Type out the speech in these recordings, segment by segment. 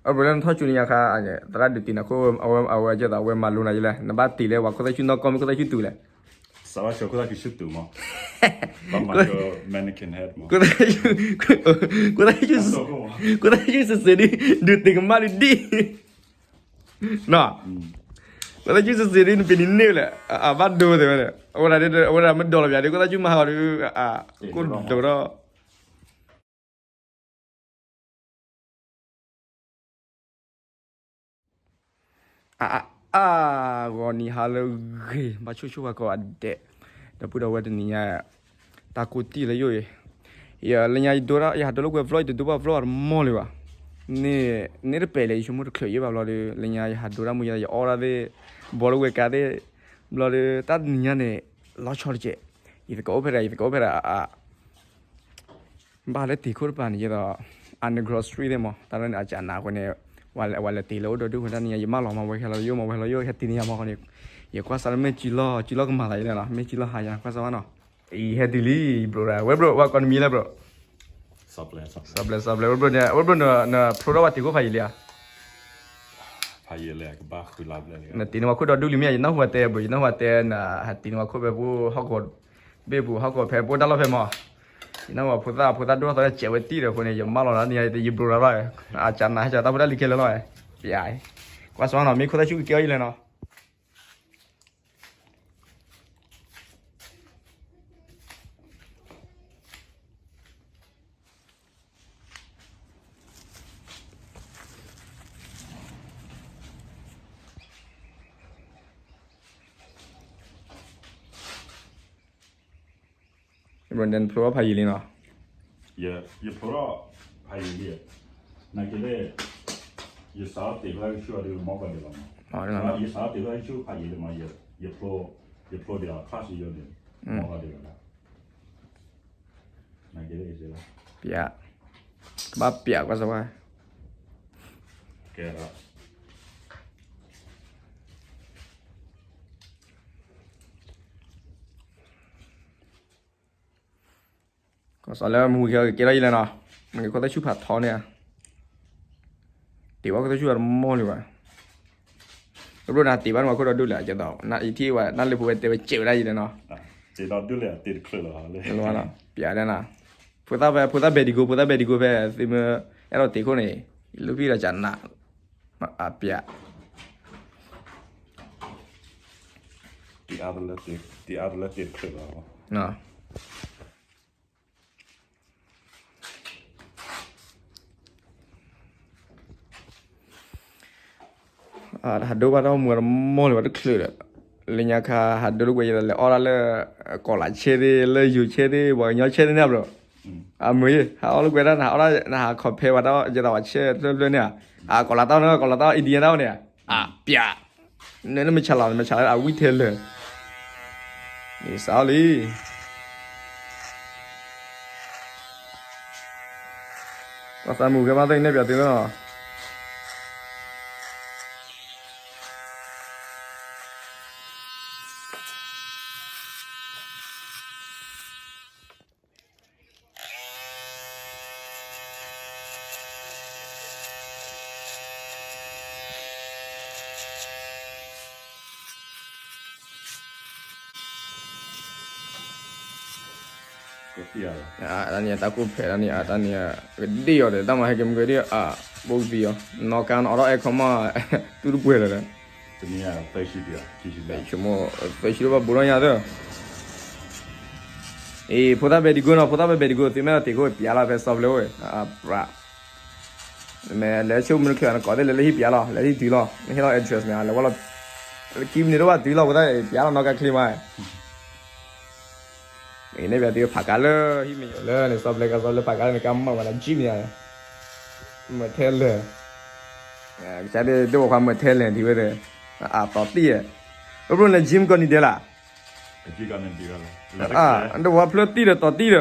အဘျီလၢနထီၣ်ကၠူနံၤညါခါ, သရၣ်ဒုးတ့ၢ်နၤခိၣ်, အဝဲ, အဝဲကဲသိး အဝဲမၤလိနၤယလဲၣ်, နဘၣ်တ့ၢ်လၢပှၤခိၣ်သၣ်ဆူၣ်နီၢ်ကီၢ်မ့ၢ်ခိၣ်သၣ်ဆူၣ်တူၤလဲၣ်. စးဘၣ်ဆှၢခိၣ်သၣ်ဆူၣ်တူၤမး, ဘၣ်မၤက mannequin head မး, ခိၣ်သၣ်ဆူၣ်, ခိၣ်သၣ်ဆူၣ်စ့ၢ်စ့ၢ်ဒုး, ဒုးတ့ၢ်ကမၣ်ဒုးဒံၣ်, နီၤ, ခိၣ်သၣ်ဆူၣ်စ့ၢ်စ့ၢ်ဒုး နပ့ၤနံၤန့ၢ်လဲၣ်, အဘၣ်ဒိသ့ဝဲန့ၣ်, အဝဲဒၣ်, အဝဲဒၣ်မ့ၢ်ဒိးလီၤပၠးဒုး ခိၣ်သၣ်ဆူၣ်မၤဟးဂီၤဒုး, ကိၣ်ဒိးထီၣ် အါ, အါ, ဂီၤနံၤဟါလၢအဂ့ၤ ဘၣ်ဆိၣ်ဆိၣ်ဝဲကိးဂၤဒဲး, ဒီပုၢ်ဒီဝဲၢ်တနံၤညါ, တၢ်ကိးတံၢ်လၢယိာ်အံၤ, ယလၢညါယဒိတၢ် ယဟးဒိလၢဝဲ vlog ယတဒိဘၣ် vlog တမီၢ်လၢၤဘၣ်, န့ၣ်တပဲာ်လဲၣ် ယဆိကမိၣ်တချုးယဲၢ်ဘၣ်ဘျီဒီး လၢညါယဟးဒိတၢ်မူယဲ ယအီၣ်ဒၣ်သ့ၣ်, ဘီလၢဝဲကါသ့ၣ်, ဘျီဒီး တၢ်တနံၤညါန့ၣ် လီၤဆီတကဲး, ယသကိးအိၣ်ဖဲဒၣ် ယသကိးအိၣ်ဖဲဒၣ် ဘၣ်လၢတ့ၢ်ခိၣ်တပၤန့ၣ် ယဲသိး underground street သ့ၣ်မး တၢ်လၢန့ၣ် အကနးအဃိန့ၣ်, ဝဲလဲၤတ့ၢ်လၢအိၣ်ဒီးဒုၣ်ဝဲတၢ်နံၤညါ ယမၢလီၤမး ဝဲဟဲလီၤယိာ်မး ဝဲဟဲလီၤယိာ် ဟဲတ့ၢ်န့ၣ်ယၤမးဃီန့ၣ်, ယကွၢ်စးလၢမ့ၢ်ကၠံလီၢ် ကၠံလီၢ်ကမၤသးယဲန့ၣ်လီၤ မ့ၢ်ကၠံလီၢ်ဟါယၤ ကွၢ်စးဝဲနီၤ, အံၤဟဲတုၤလံ ဘျိးရၤ ဝဲဘျိး ဝဲကိးနမံၤလၢဘျိး, စီၤပျဲ စီၤပျဲ ဝဲဘျိးန့ၣ် ဝဲဘျိးန့ၣ် နဖျိထီၣ်ဝဲတ့ၢ်ခိၣ်ဖးယံာ်လံဧါ နတ့ၢ်န့ၢ်ဝဲခိၣ်ဒီးဒုၣ်လံမ့ၢ်ဧါ ယနၢ်ဟူဝဲတဲဘျိး ယနၢ်ဟူဝဲတဲ နဟဲတ့ၢ်န့ၢ်ဝဲခိၣ်ဖဲပူၤဟီၣ်ကဝီၤ, ဘ့ၣ်ပူၤဟီၣ်ကဝီၤဖဲပူၤတၢ်လီၢ်ဖဲမး, ယနၢ်ဟူဝဲဖိသၣ် ဖိသၣ်ဒိၣ်ထီၣ်သီန့ၣ် စဲးဝဲတံၢ်ဒီးအဃိန့ၣ် ယမၢလီၤလၢနံၤညါ ယဘျိးရၤဘၣ်, အကနးဟဲကတၢ်ဖိတၢ်လံၤခဲလၢာ်လီၤ, ပျး, ကွၢ်စ့ၢ်နီၤ မ့ၢ်ခိၣ်သၣ်ဆူၣ်ကကဲအီၤယလဲၣ်နီၤ Brandon ဖျိထီၣ်ဖးယံာ်လံနီၤ, ယဖျိထီၣ်ဖးယံာ်လံ, နာ်က့လၢ ယစးထီၣ်တ့ၢ်ဖဲကဆူၣ်အီၤဒီးမီၢ်ကီၢ်ဒံးလီၤမး, ယစးထီၣ်တ့ၢ်ဖဲကဆူၣ်ဖးယံာ်လံမး, ယဖျိ, ယဖျိဒံးအီၤ class ယိန့ၣ်, မီၢ်ကီၢ်ဒံးလီၤ, နာ်က့လၢ ပျး, ကဘၣ်ပျးကွၢ်စ့ၢ်ဝဲ, ကဲ ကီၢ်စးလၢမူကဲကဲထီၣ်ယလဲၣ်နီၤ, မ့ၢ်ခိၣ်သၣ်ဆူၣ်ဖးထီန့ၣ်ဧါ, တ့ၢ်ဝဲခိၣ်သၣ်ဆူၣ်ဖးတမီၢ်လံဘၣ်, တဘျီနၤတ့ၢ်ဘၣ်န့ၣ် ဝဲခိၣ်ဒီးဒုၣ်လဲၣ် ကဲသိး နအံၤထံၣ်ဝဲ နၢ်လၢဖိဝဲတဲဝဲစဲးဝဲဒၣ်ယလဲၣ်နီၤ, တ့ၢ်ဒီးဒုၣ်လဲၣ်တ့ၢ်တချုးလီၤ, ပျးဒၣ်နၤ, ဖိသၣ်ဖဲ ဖိသၣ်ဘဲဒံကိ ဖိသၣ်ဘဲဒံကိဖဲ သုမ့ၢ်အဲၣ်ဒိးတ့ၢ်ခိၣ်န့ၣ် လူၢ်ဖံၣ်ဒီးကနး, အပျး တ့ၢ်အါတလၢတ့ၢ်တချုးလီၤ, ဟးဒိဘၣ်တၢ်အိၣ်မူတမီၢ်လၢၤဘၣ်တချုးဒီး, လၢညါခါဟးဒိလၢကွဲးယဲလဲၤအီၣ်ဒၣ်လၢ ကီးလးဆဲသ့ၣ် လၢယိၤဆဲသ့ၣ် ပှၤကညီဆဲသ့ၣ်န့ၣ်ဘျီ, အမုာ်ယဲ ဟးအီၣ်လၢကွဲးဒၣ် နဟးအီၣ်ဒၣ် နဟး compare ဝဲတၢ် ယဲသိးပှၤဆဲဖျၢၣ်ဖျၢၣ်န့ၣ်, အကီးလးတၢ်န့ၣ် ကီးလးတၢ် Indian တၢ်န့ၣ်, အပျး နမ့ၢ်ဆါလီၤ နမ့ၢ်ဆါလီၤ အဝံၣ်ထဲလၢာ်, န့ၣ်စးအီၤလံ, ပှၤသးမုာ်ကဲမးသ့ၣ်န့ၣ် ပျးသုလီၤ. တၢ်န့ၣ် တၢ်ကိၢ်ဖဲးတၢ်န့ၣ် တၢ်န့ၣ် ကဒ့ၣ်အီၤဒီး တၢ်မၤဟဲက့ၤမုၢ်ကဒ့ၣ်အါ ဘိကသံအီၤ နီၢ်ကါနီၢ်အီၣ်ထီၣ်အဲၣ်ခီမး တူၢ်တပှဲၤလၢၤဒီး တနံၤအသၢဆံဒံး သၢဆံဒံးဘၣ်ဘိးထီၣ်ညါသၢ အံၤ ဖိသၣ်ဘဲဒံကိနီၤ ဖိသၣ်ဘဲဒံကိ သုမ့ၢ်အဲၣ်ဒိးတ့ၢ်ခိၣ်ပျးလီၤဖဲစီဖျၢၣ်အိၣ် ပြး မ့ၢ်လဲၤဆ့ၣ်မုၢ်တချုးနကိးသ့ၣ်လဲၤလၢဟံၣ်ပျးလီၤ လဲၤဟံၣ်တုၤလီၤ နဟ့ၣ်လီၤ address မ့ၢ် လဲၤဝဲလီၤ ခံမံးနံးတအိၣ်ဘၣ်တုၤလီၤ ဖိသၣ်ပျးလီၤနီၢ်ကါချ့မး မ့ၢ်န့ၣ်ပျးသုဖးကါလၢဟံၣ်မ့ၢ်ယိာ်လၢန့ၣ် စီဖျၢၣ်ကစီလၢဖးကါလၢန့ၣ် ကါမၢ်ဝဲဒၣ် jeep န့ၣ် မ့ၢ်ထဲလဲၣ် ကစၢ်ဒၣ်ဒိၣ်ဝဲခွါမ့ၢ်ထဲလဲၣ်ထံၣ်ဝဲဒီး အတီၤတံၢ်ဧါ အဘျိန့ၣ် gym ကီးနံၤဒဲးလၣ် ဒိၣ်ဝဲဖျၢၣ်တံၢ်ဒီးတီၤတံၢ်ဒီး ယ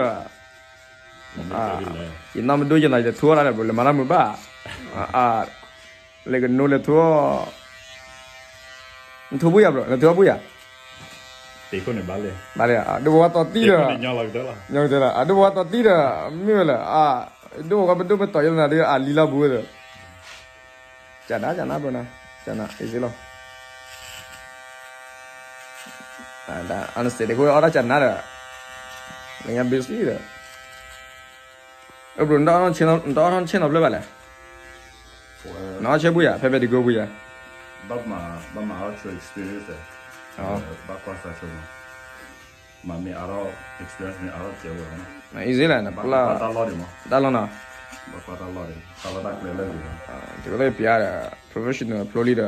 နီၢ်မဒိယနီၤ ယတထူအီၣ်တၢ်ဒီးဘျိ လဲၤမၤတၢ်မုာ်ဘၣ် လဲၤကနိလဲၤထူအီၣ် နထူအပူၤယၤဘျိ နထူအပူၤယၤ ဘၣ်လၢ ဒိၣ်ဝဲတီၤတံၢ်ဒီး ညီကတၢၢ်လီၤ ဒိၣ်ဝဲတီၤတံၢ်ဒီး မ့ၢ်ဝဲလၢ ဒိၣ်ဝဲကဘၣ်ဒိၣ်ပတီၢ်ယဲၢ်နၤဒီး အလံလီၤပူၤဝဲဒီး ကနၣ် ကနၣ် bro နၤ, ကနၣ် easy လီၤ. အနစဲးဒ့ခိၣ်အီၣ်တၢ်ကနၣ်ဒီး လၢညါ busy ဒီး အ bro နတအီၣ်ဆ့ၣ်နီၤဖျၢၣ်ဘၣ်လဲၣ်. နအီၣ်ဆ့ၣ်ဘူယၤ ဖဲဖဲတကိးဘူယၤ ဘၣ်မၤအီၣ်ဆိ experience ဘၣ်ကွၢ်စၢ်ဆိမး မၤမ့ၢ်အါထီၣ် experience မ့ၢ်အါထီၣ်ကဲဝဲလီၤ. easy လီၤ နပျၢ်တၢ်လီၢ်ဒံးမး တၢ်လီၢ်နီၤ ဘၣ်ကွၢ်တၢ်လီၢ်ဒံး တၢ်လီၢ်တၢ်ကျဲလၢာ်ဒံး တကသ့ၣ်ပျၢ်ဒီး professional ဖျိလံဒီး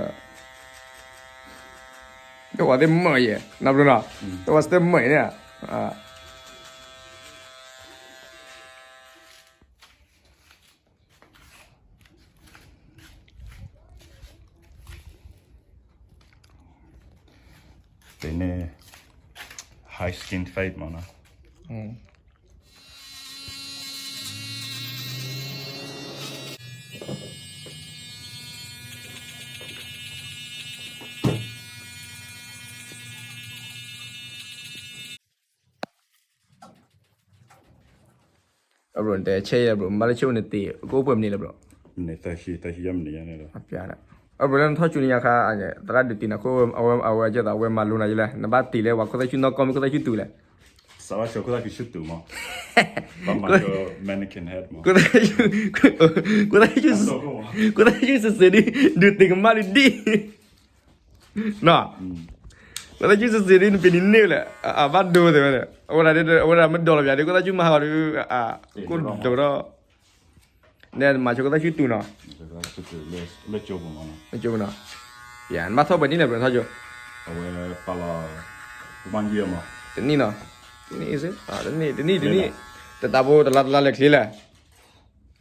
တဝၤသ့ၣ်မၢယဲ နဘျီနီၤ တဝၤသ့ၣ်မၢယဲန့ၣ် သ့န့ၣ် high skin fade မးနီၤ အဘျီတဲဆဲးယဲဘျီ မ့ၢ်လၢဆဲးအိၣ်န့ၣ်တ့ၢ် ကအိၣ်ပှဲၤမံးနံးလၢဘျီ မံးနံးသၢဆံ သၢဆံယဲၢ်မံးနံးယဲၢ်န့ၣ်လီၤ. အဘျီလၢနထီၣ်ကၠူနံၤယါခါ သရၣ်ဒုးတ့ၢ်နၤခိၣ် အဝဲ အဝဲကဲသိး အဝဲမၤလိနၤယလဲၣ် နဘၣ်တ့ၢ်လၢပှၤခိၣ်သၣ်ဆူၣ်နီၢ်ကီၢ်မ့ၢ်ခိၣ်သၣ်ဆူၣ်တူာ်လဲၣ် စးဘၣ်ဆိခိၣ်သၣ်ဆူၣ်တူာ်မး ဘၣ်မၤဆိ mannequin head မး ခိၣ်သၣ်ဆူၣ် ခိၣ်သၣ်ဆူၣ် ခိၣ်သၣ်ဆူၣ်စ့ၢ်စ့ၢ်ဒုး ဒုးတ့ၢ်ကမၣ်ဒုးဒံၣ် နီၤ ခိၣ်သၣ်ဆူၣ်စ့ၢ်စ့ၢ်ဒုး နပ့ၤနံၤန့ၢ်လဲၣ် အဘၣ်ဒိသ့ဝဲန့ၣ် အဝဲဒၣ် အဝဲဒၣ်မ့ၢ်ဒိးလီၤပျၢ်ဒုး ခိၣ်သၣ်ဆူၣ်မၤဟးဂီၤဒုး ကိၣ်ဒိးထီၣ် နဲမၤဆိခိၣ်သၣ်ဆူၣ်တူာ်နီၤ လၢကၠိပူၤနီၤ ယၤ နဘၣ်ထီၣ်ပှဲၤနံၣ်လဲၣ် ဘျီထီၣ်ကၠိ အဝဲပာ်လီၤ ပမၤယံၤမး တနံၣ်နီၤ တနံၣ် တနံၣ် တနံၣ် တနံၣ် တတၢ်ဖိတလါတလါလဲၤချ့လဲၣ်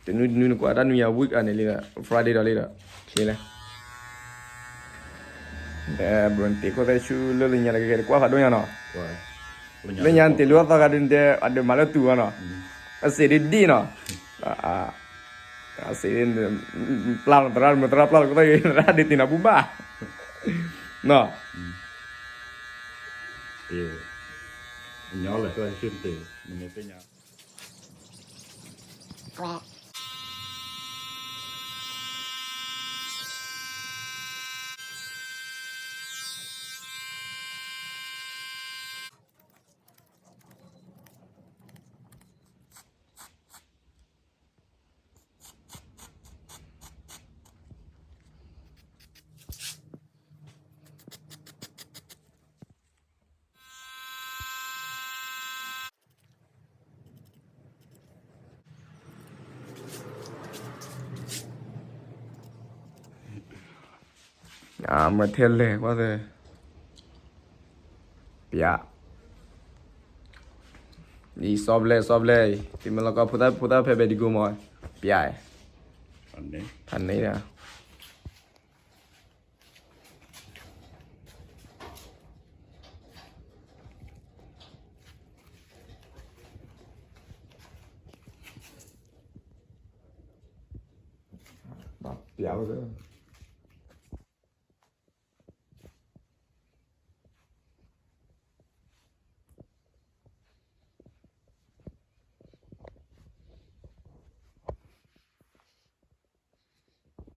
တနွံတနွံနကွၢ်တၢ်နွံယၤ week န့ၣ်လံဒီး Friday ဒီးလံဒီး ချ့လဲၣ် ဘျီနတ့ၢ်ခိၣ်သၣ်ဆူၣ်လၢလၢညါတဂ့ၤ တကွၢ်ဖးဒိၣ်ညါနီၤ လၢညါနတ့ၢ်လၢအသီဂၤဒုးနတဲ အဒုးမၤလၢတူၢ်အီၤနီၤ အစ့ၢ်ဒုးဒံၣ်နီၤ အစ့ၢ် ပျၢ်လီၤသရၣ် မ့ၢ်သရၣ်ပျၢ်လီၤခိၣ်သၣ်ဂ့ၤ သရၣ်ဒုးတ့ၢ်နၤဘူဘၣ် နီၤ ညီလၢခိၣ်သၣ်ဆူၣ်တ့ၢ် နမ့ၢ်သ့ၣ်ညါ မ့ၢ်ထဲလဲၣ်ကွၢ်သ့ ပျၢ် အံၤ စီဘျဲၣ် စီဘျဲၣ်အံၤ သုမ့ၢ်လီၤကီၢ်ဖိသၣ် ဖိသၣ်ဖဲဘဲဒံကိမး ပျၢ် ဖးန့ၣ်ဒီး ဘၣ်ပျၢ်ဝဲ